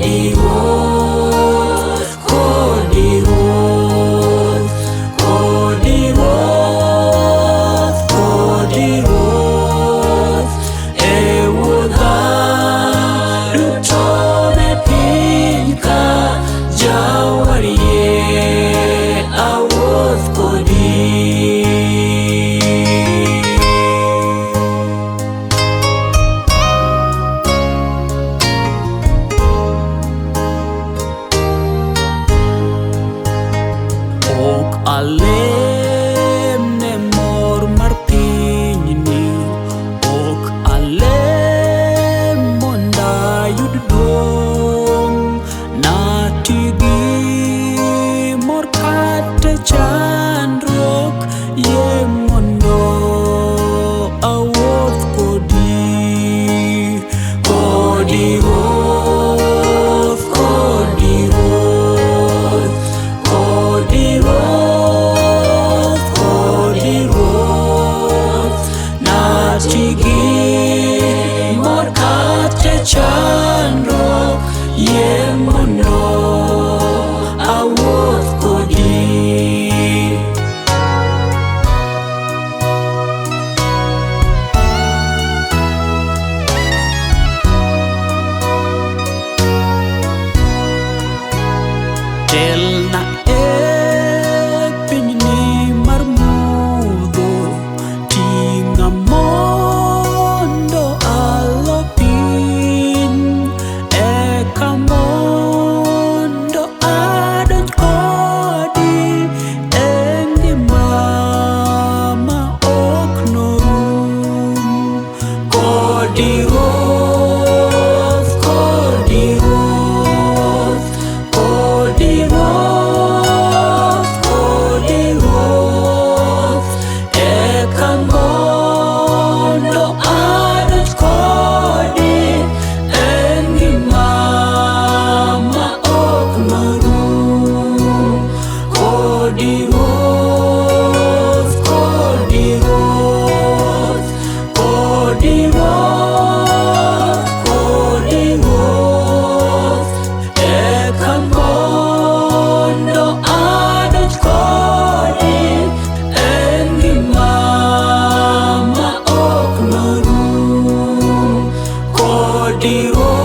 Kodi Ruoth, kodi Ruoth, kodi Ruoth, kodi Ruoth, e wuodha duto me piny ka jawarie awuoth kodi. Ok alem ne mor mar pinyni, ok alem mondo ayud duong'. Nati gi mor kata chandruok, yie mondo awuoth kodi. Kodi Ruoth, kodi Ruoth, kodi Ruoth, kodi Ruoth, nati gi mor kata chandruok, yie mondo awuoth kodi. Telna e pinyni mar mudho, ting'a mondo alo piny, eka mondo adonj kodi e ngima ma ok norum. Kodi Ruoth, kodi Ruoth, kodi Ruoth, kodi Ruoth, eka mondo adonj kodi e ngima ma ok norum. Kodi Ruoth, kodi Ruoth, kodi Ruoth, kodi Ruoth, eka mondo adonj kodi e ngima ma ok norum. Kodi Ruoth.